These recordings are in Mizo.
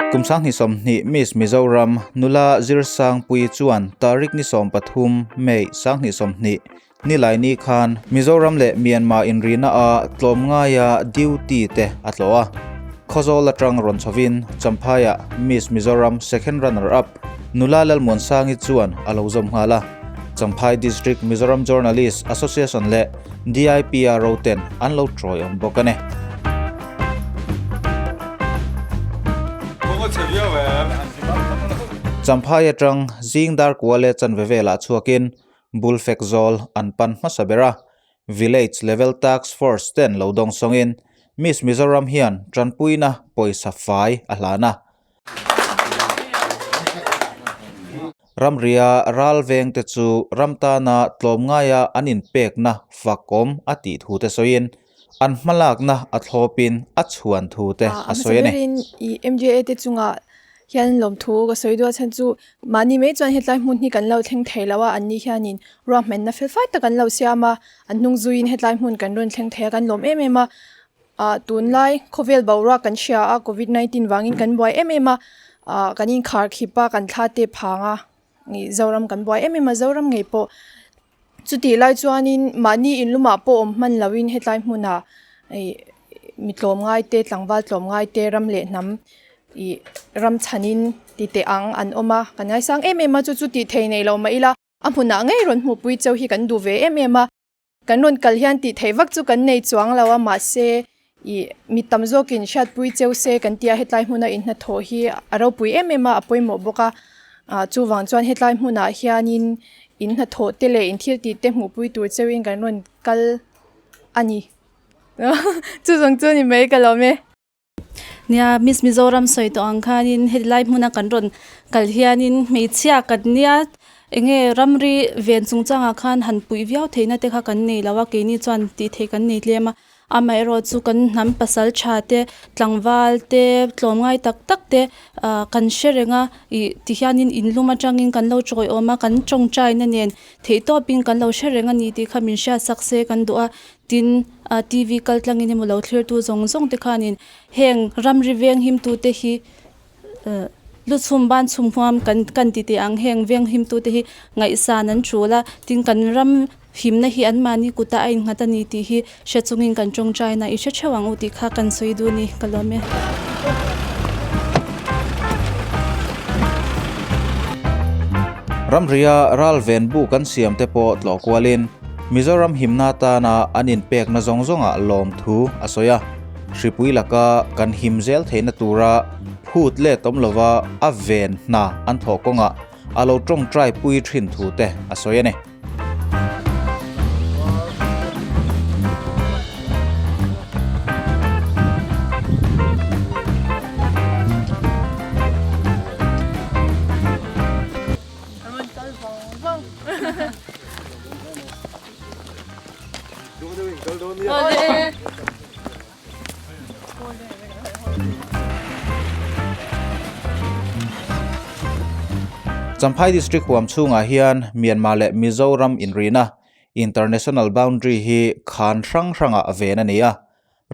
Kum 2020 Miss Mizoram nula Zirsangpuii chuan tarik ni 13 May 2020 Nilaini khan Mizoram leh Myanmar inrihna ah tlawmngaia duty te a tlawh a. Khawzawl atang rawn chhovin Champhaiah Miss Mizoram second runner up nula Lalmuansangi chuan a lo zawm nghal a. Champhai District Mizoram Journalist Association leh DIPRO ten an lo tawi awm bawk a ni. Champhai atang zing dar kua leh chanve velah chhuakin Bulfek zawl an pan hmasa ber a, Village Level Task Force ten lo dawng sawngin Miss Mizoram hian tanpuina pawisa fai a hlan a. Ramria ral vengte chu ram tana tlawmngaia an inpekna fakawm a tih thu te sawiin an hmalakna a thlawpin a chhuan thu te a sawi a ni. A hmasa berin i MJA te chungah hian lawmthu ka sawi duh a chhan chu mahni mai chuan hetlai hmun hi kan lo thleng thei lo a, anni hianin ruahmanna fel fai tak an lo siam a, an hnung zuiin hetlai hmun kan rawn thleng thei a kan lawm em em a, ah tunlai khawvel boruak kan hria a covid 19 vangin kan buai em em a, ah kan inkhar khip a kan thla te phang a ih Zoram kan buai em em a Zoram ngei pawh chutih lai chuanin mahni in lumah pawh awm hman loin hetlai hmunah ih mi tlawm ngai te tlangval tlawm ngai te ram leh hnam ih ram chhanin ti teh ang an awm a kan ngaisang em em a chu chu tih thei nei lo mah ila a hmunah ngei rawn hmuhpui cheu hi kan duh ve em em a kan rawn kal hian tih theih vak chu kan nei chuang lo a mahse ih mi tam zawkin hriatpui cheu se kan tia hetlai hmuna inhnathawh hi a ropui em em a a pawimawh bawk a ah chuvang chuan hetlai hmunah hianin inhnathawh te leh in thil tih te hmuhpui tur cheuin kan rawn kal a ni chu zawng chu ni mai ka lawm e. Nia Miss Mizoram sawi tawh ang khanin heti lai hmuna kan rawn kal hianin hmeichhia kan nia enge ramri ven chungchangah khan han puih viau theihna te kha kan nei lo a keini chuan tih theih kan nei tlem a amaherawh chu kan hnam pasal tha te tlangval te tlawmngai tak tak te ah kan hre reng a ih ti hianin in lum atangin kan lo tawiawm a kan tawngtaina nen theih tawpin kan lo hre reng a ni tih kha min hriatsak se kan duh a. Tin, TV kal tlangin emaw lo thlirtu zawng zawng te khanin heng ramri veng himtute hi lu chhum ban chhum huam kan kan ti teh ang heng veng himtute hi ngaihsan an tul a, tin kan ram himna hi anmahni kutah a innghat a ni tih hi hre chungin kan tawngtaina i hre theuh ang u tih kha kan sawi duh a ni ka lawm e. Ramria ral ven bu kan siam te pawh tlawh kualin Mizoram himna atana an inpekna zawng zawngah lawmthu a sawi a, hripui laka kan him zel theihna tura phut let awm lova a ven hna an thawh kawngah a lo tawngtai pui thin thu te a sawi a ni. Champhai District huam chhungah hian Myanmar leh Mizoram inrihna International Boundary hi khan hrang hrangah ven a ni a.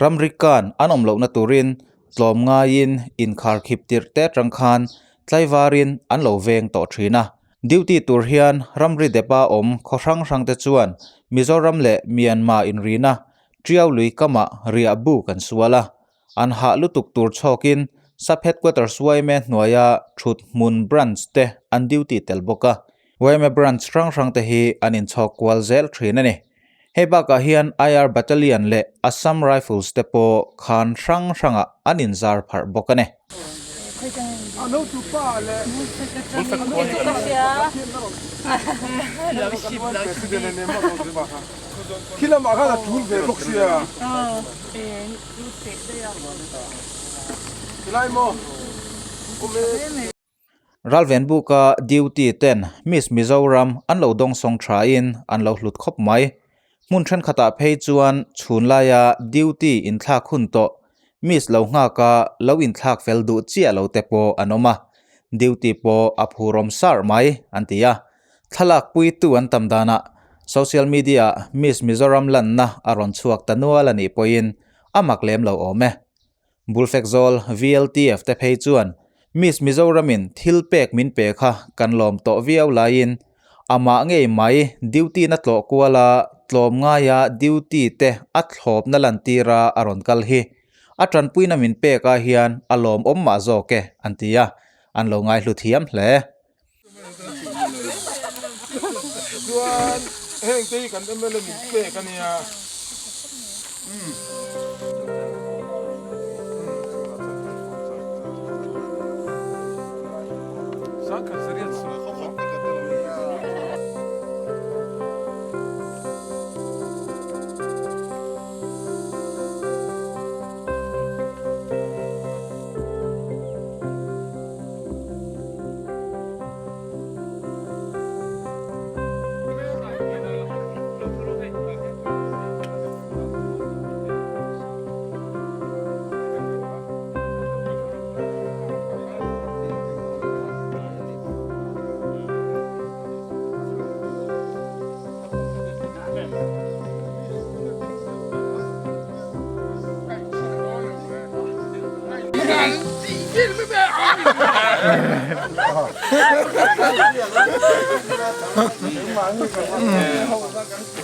Ramri kan an awm lohna turin tlawm ngaiin inkharkhip tirh te atang khan tlaivarin an lo veng tawh thin a. Duty tur hian ramri depa awm khaw hrang hrang te chuan Mizoram leh Myanmar inrina Tiau lui kamah riah bu kan sual a, an hah lutuk tur chhawkin Sub Headquarters yma hnuaia thut hmun branch te an duty tel bawk a, yma branch hrang hrang te hi an inchhawk kual zel thin a ni. Hei bakah hian IR Battalion leh Assam Rifles te pawh khan hrang hrangah an inzar pharh bawk a ni. Ralvenbuka duty ten Miss Mizoram an lo dawngsawng thain an lo hlut khawp mai. Hmun thenkhatah phei chuan chhun laia duty inthlak hun tawh Miss lo nghaka lo inthlak fel duh chiah lo te pawh an awm a, duty pawh a phurawm sar mai an ti a. Thlalak puitu an tam danah social media-ah Miss Mizoram lanna a rawn chhuak ta nual a nih pawhin a mak lem lo awm e. Bulfekzawl VLTF te phei chuan Miss Mizoramin thil pek min pe kha kan lawm tawh viau laiin amah ngei mai duty na tlawh kuala tlawm ngaia duty te a thlawpna lantira a rawn kal hi a tanpuina min pek ah hian a lawmawm mah zawk e an ti a, an lo ngaihlu thiam hle. Chuan heng te hi kan MLA min pek a nia.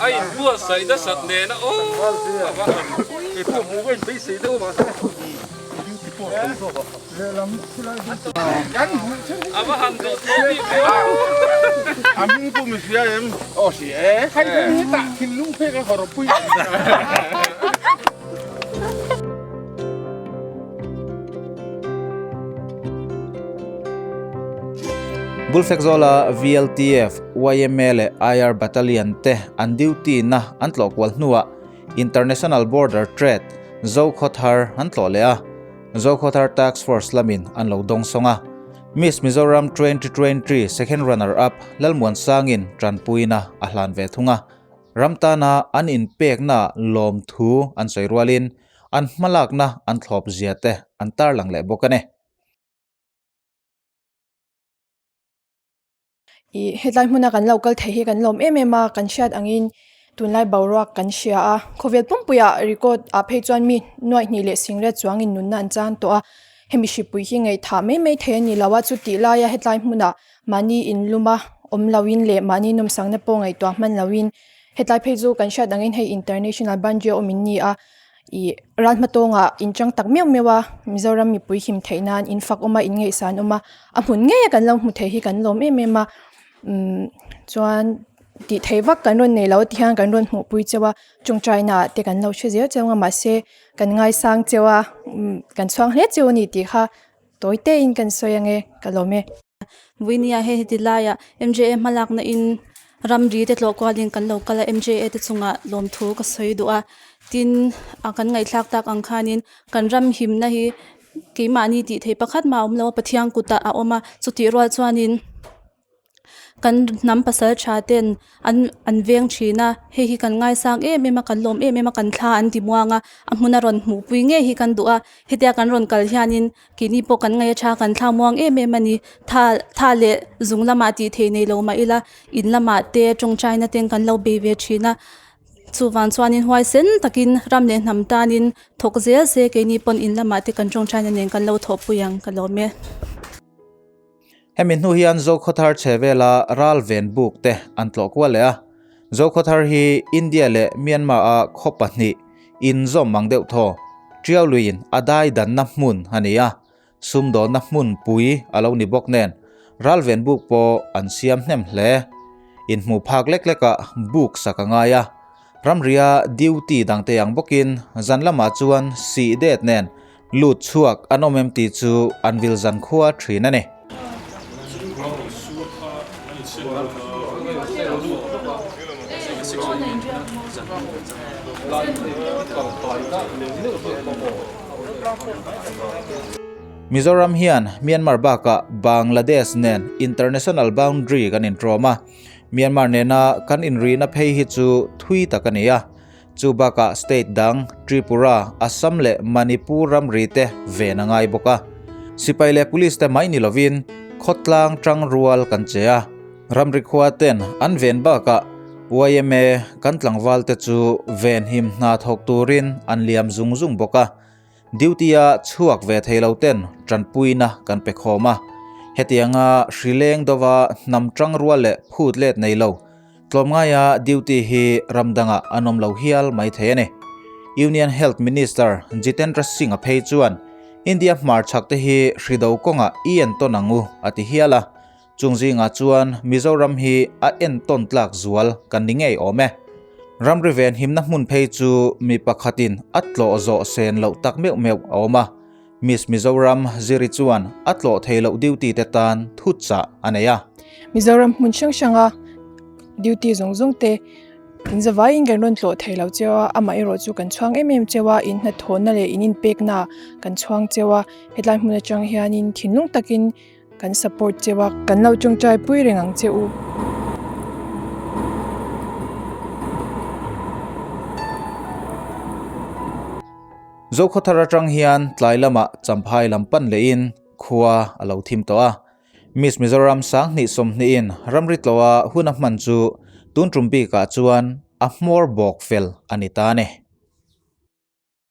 A inbuatsaih nasat nena aw a va han a va han duh tawh bik ve aw. Bulfek zawla VLTF, yma leh IR Battalion te an duty na an tlawh kual hnuah International Border Trade, Zokhawthar an tlawh leh a, Zokhawthar Task Force lamin an lo dawng sawng a. Miss Mizoram 2023 second runner up Lalmuansangin tanpuina a hlan ve thung a. Ram tana an inpekna lawmthu an sawi rualin an hmalakna an thlawp zia te an tarlang leh bawk a ni. Ih hetlai hmuna kan lo kal thei hi kan lawm em em a, kan hriat angin tunlai boruak kan hria a, khawvel pumpuiah record ah phei chuan mi nuaih hnih leh singlet chuangin nunna an chang tawh a, hemi hripui hi ngaihthah mai mai thei a ni lo a, chutih laia hetlai hmunah mahni inlum a awm loin leh mahni nawmsakna pawh ngaihtuah hman loin hetlai phei chu kan hriat angin hei international boundary a awm in ni a ih ral hmatawngah inchang tak meuh meuh a Mizoram mipui him theih nan in fak awm a in ngaihsan awm a a hmun ngei a kan lo hmu thei hi kan lawm em em a umm chuan tih theih vak kan rawn nei lo ti hian kan rawn hmuh pui cheu a tawngtaina ah te kan lo hre zel cheu ang a mahse kan ngaisang cheu a umm kan chhuang hle cheu a ni tih kha Tawi tein kan sawi ange, ka lawm e. Vuinia hei heti laiah MJA hmalakna in ramri te tlawh kualin kan lo kal a, MJA te chungah lawmthu ka sawi duh a, tin a kan ngaihthlak tak ang khanin kan ram himna hi keimahni tih theih pakhat mah a awm lo a, Pathian kutah a awm a, chutih rual chuanin. Kan hnam pasal tha ten an an veng thin a, hei hi kan ngaisang em em a, kan lawm em em a, kan thla an ti muang a, a hmun a rawn hmuh pui ngei hi kan duh a, hetia kan rawn kal hianin keini pawh kan ngaih a tha kan thla muang em em a ni, tha tha leh zung lamah tih theih nei lo mah ila in lamah te tawngtaina ten kan lo bei ve thin a, chuvang chuanin huaisen takin ram leh hnam tanin thawk zel se keini pawn in lamah te kan tawngtaina nen kan lo thawhpui ang ka lawm e. Hemi hnu hian Zokhawthar chhe vela ral ven buk te an tlawh kual leh a. Zokhawthar hi India leh Myanmar a khaw pahnih inzawm ang deuh thaw Tiau luiin a dai danna hmun a ni a, sumdawnna hmun pui a lo ni bawk nen ral ven buk pawh an siam hnem hle. Inhmuh phak lek lekah buk sak a ngai a, ramria duty dangte ang bawkin zan lamah chuan sih det nen Lut chhuak an awm em tih chu an vil zan khua thin a ni. Mizoram hian Myanmar bakah Bangladesh nen international boundary kan intrawm a, Myanmar nena kan inrihna phei hi chu thui tak a ni a. Chu bakah state dang Tripura, Assam leh Manipur ramri te ven a ngai bawk a. Sipai leh police te mai ni lovin khawtlang tang rual kan che a, ramri khua ten an ven bakah yma kan tlangval te chu venhim hna thawk turin an liam zung zung bawk a. Duty-a chhuak ve thei lo ten tanpuina kan pe khawm a. Hetianga hrileng dova hnam tang rual leh phut let nei lo tlawmngaia duty hi ram dangah an awm lo hial mai thei a ni. Union Health Minister Jitendra Singh-a phei chuan India hmarchhak te hi hrido kawngah i entawn ang u a ti hial a. Chung zingah chuan Mizoram hi a entawn tlak zual kan ni ngei awm e. Ramri ven himna hmun phei chu mi pakhatin a tlawh zawh sen loh tak meuh meuh a awm a. Miss Mizoram Ziri chuan a tlawh thei loh duty te tan thu chah a nei a. Mizoram hmun hrang hranga duty zawng zawng te in zavaiin kan rawn tlawh thei lo cheu a, amaherawh chu kan chhuang em em cheu a, in hnathawhna leh in inpekna kan chhuang cheu a, hetlai hmun atang hianin thinlung takin Kan support cheu a, kan lo tawngtai pui reng ang che u. Zokhawthar atang hian tlai lamah Champhai lam pan lehin khua a lo thim tawh a. Miss Mizoram 20 20 in ramri tlawha hun a hman chu tun tum bikah chuan a hmawr bawk fel a ni ta a ni.